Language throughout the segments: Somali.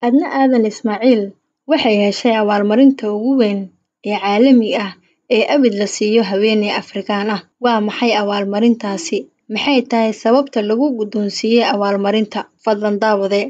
Adna Aadan Ismaaciil waxay heshay abaalmarinta ugu weyn ee caalami ah ee abid la siiyo haweeney Afrikaan ah. Waa maxay abaalmarintaasi? Maxay tahay sababta lagu guddoonsiiyey abaalmarinta? Fadlan daawade,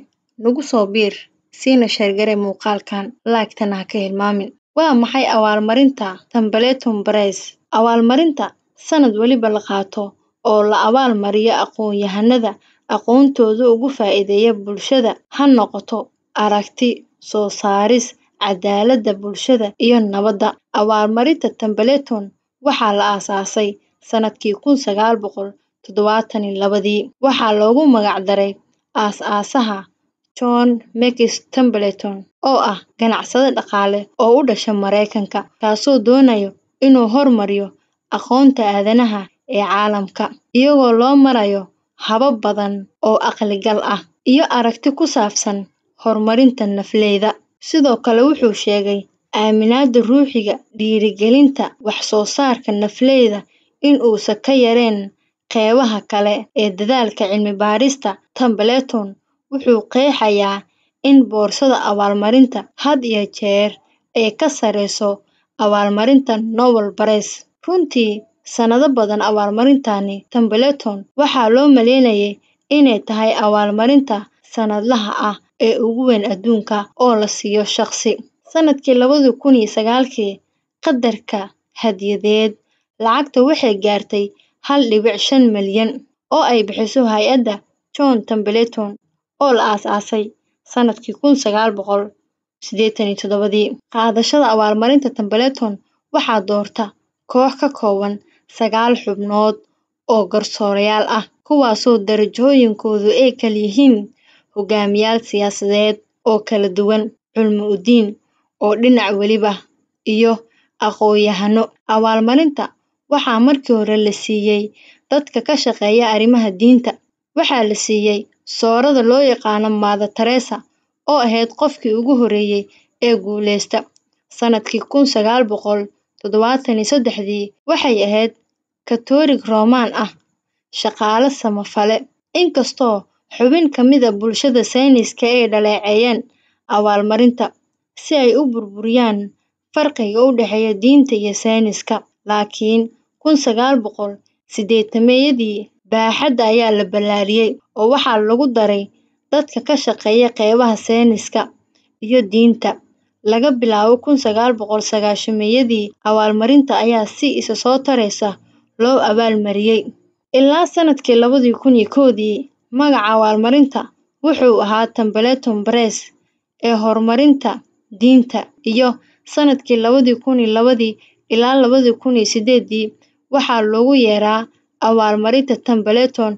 nagu soo biir, siina share garee muuqaalkan, like-tana ha ka hilmaamin. Waa maxay abaalmarinta Templeton Prize? Abaalmarinta sanad waliba la qaato oo la abaal mariyo aqoon-yahanada aqoontooda uga faa'iideeya bulshada, ha noqoto aragti, soo saaris, cadaaladda bulshada iyo nabadda. Abaalmarinta Templeton waxaa la aasaasay sanadkii 1972dii. Waxaa loogu magac daray aas-aasaha John Max Templeton oo ah ganacsade dhaqaale oo u dhashay Mareykanka, kaasoo doonaya inuu horumariyo aqoonta aadanaha ee caalamka, iyadoo loo marayo habab badan oo caqli-gal ah iyo aragti ku saabsan horumarinta nafleyda. Sidoo kale wuxuu sheegay aaminaadda ruuxiga, dhiirigelinta wax soo saarka nafleyda in uusan ka yarayn qeybaha kale ee dadaalka cilmi baarista. Templeton wuxuu qeexayaa in boorsada abaalmarinta had iyo jeer ay ka sareyso abaalmarinta Nobel Prize. Runtii, sanado badan abaalmarintani Templeton waxaa loo maleynayay inay tahay abaalmarinta sanadlaha ah ee ugu weyn adduunka oo la siiyo shaqsi. Sanadkii 2009kii, qadarka hadiyadeed lacagta waxay gaartay 1.5 malyan oo ay bixiso hay'adda John Templeton oo la aasaasay sanadkii 1987dii. Qaadashada abaalmarinta Templeton waxaa doorta koox ka kooban 9 xubnood oo garsoorayaal ah, kuwaasoo darajooyinkoodu ay kala yihiin hogaamiyayaal siyaasadeed oo kala duwan, culmo u diin oo dhinac waliba, iyo aqoon-yahano. Abaalmarinta waxaa markii hore la siiyay dadka ka shaqeeya arrimaha diinta. Waxaa la siiyay soorada loo yaqaano Mother Teresa oo ahayd qofkii ugu horreeyay ee guuleysta. Sanadkii 1973dii waxay ahayd Katoolig Roomaan ah, shaqaale samafale. Inkastoo xubin ka mid ah bulshada sayniska ay dhaleeceeyeen abaalmarinta si ay u burburiyaan farqiga u dhexeeya diinta iyo sayniska, laakiin 1980-yadii baaxadda ayaa la ballaariyay oo waxaa lagu daray dadka ka shaqeeya qeybaha sayniska iyo diinta. Laga bilaabo 1990-yadii, abaalmarinta ayaa si isa soo taraysa loo abaalmariyay. Ilaa sanadkii 2001dii, magaca abaalmarinta wuxuu ahaa Templeton Prize ee horumarinta diinta, iyo sanadkii 2002dii ilaa 2008dii waxaa loogu yeeraa abaalmarinta Templeton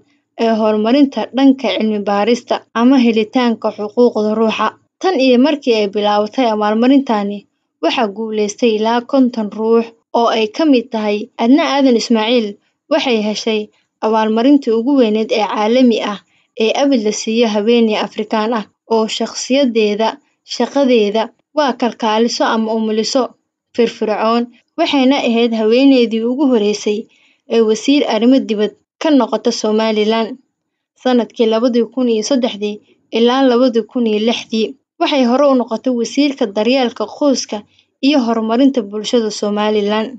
ee horumarinta dhanka cilmi baarista ama helitaanka xuquuqda ruuxa. Tan iyo markii ay bilaabatay abaalmarintani, waxaa guuleystay ilaa 50 ruux oo ay ka mid tahay Adna Aadan Ismaaciil. Waxay heshay abaalmarintii ugu weyneyd ee caalami ah ee abid la siiyo haweeney Afrikaan ah oo shakhsiyadeeda, shaqadeeda waa kalkaaliso ama umuliso firfircoon, waxayna ahayd haweeneydii ugu horreysay ee wasiir arrimo dibadda ka noqota Somaliland sanadkii 2003dii ilaa 2006dii. Waxay hore u noqotay wasiirka daryeelka qoyska iyo horumarinta bulshada Somaliland.